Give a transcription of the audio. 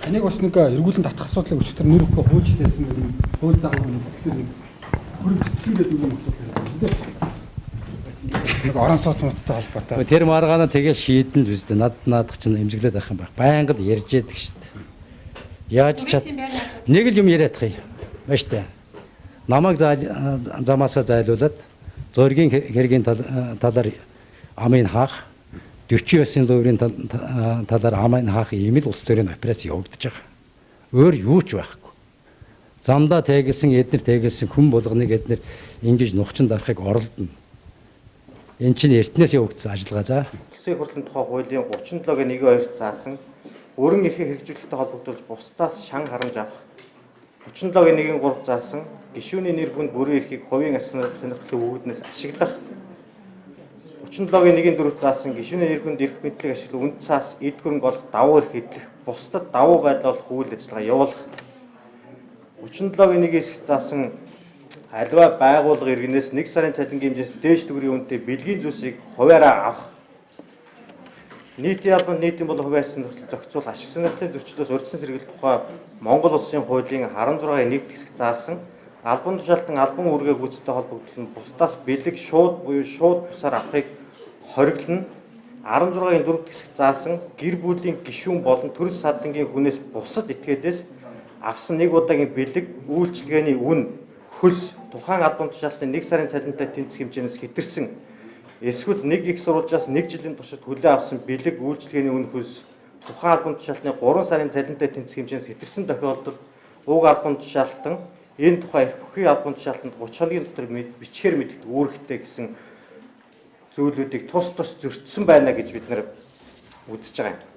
Таныг бас нэг эргүүлэн татах асуудлыг өчигдөр нэр өгөх хууль хийсэн гэдэг юм. Хууль загвар нэгслэр нэг хөрөнгөцсөн гэдэг юм асуудал байна. Нэг орон сууц мууцтай холбоотой. Тэр маргаана тэгээ шийдэн л үстэй. Над наадах чинь эмзэглээд байх юм байх. Байнга л ярьж яадаг шүү дээ. Яаж чад нэг л юм яриадах юм. Ба штэ. Намайг замаасаа зайлуулад зургийн хэргийн талаар амын хаах 49-ийн луврын талаар амын хаах ийм л улс төрийн операц явагдаж байгаа. Өөр юу ч байхгүй. Замдаа тэгэлсэн эднэр тэгэлсэн хүн болгоныг эднэр ингэж нухчин дарахыг оролдоно. Энэ чинь эртнээс явагдсан ажиллагаа за. Улсын хурлын тухай хуулийн 37-гийн 1-2 заасан өрн эрхийг хэрэгжүүлэхтэй холбогдуулж бусдаас шан харамж авах 37-гийн 1-3 заасан гишүүний нэр хүнд бүрэн эрхийг хувийн ас сонирхлын үүднээс ашиглах 37-гийн 1-4 заасан гишүүний нэр хүнд эрх мэдлийг ашиглан үнд цаас эд хөрөнгө олох давуу эрх эдлэх бусдад давуу байдал олох үйл ажиллагаа явуулах 37-гийн 1-ээс заасан аливаа байгууллага иргэнээс 1 сарын цалингийн хэмжээс дээш төгрөгийн үнэтэй бэлгийн зүйлсийг хувиараа авах нийтийн албанд нийтийн болон хувийн ас сонирхлыг зохицуулах ашиг сонирхлын зөрчлөөс урьдчилан сэргийлэх тухай Монгол Улсын хуулийн 16-гийн 1 хэсэг заасан албан тушаалтан албан үүргээ гүйцэтгэх холбогдол нь бусдаас бэлэг шууд буюу шууд бусаар авахыг хориглоно. 16-гийн 4 хэсэг заасан гэр бүлийн гишүүн болон төрс садангийн хүнээс бусад этгээдээс авсан нэг удаагийн бэлэг үйлчилгээний үн хөлс тухайн албан тушаалтны 1 сарын цалинтай тэнцэх хэмжээнээс хэтэрсэн эсвэл нэг их сурвалжаас 1 жилийн туршид хүлээн авсан бэлэг үйлчилгээний үн хөлс тухайн албан тушаалтны 3 сарын цалинтай тэнцэх хэмжээнээс хэтэрсэн тохиолдолд уг албан тушаалтан энэ тухай эрх бүхий албан тушаалтанд 30 хоногийн дотор бичгээр мэдэгдэх үүрэгтэй гэсэн зүйлүүдийг тус тус зөрчсөн байна гэж бид нар үзэж байгаа юм.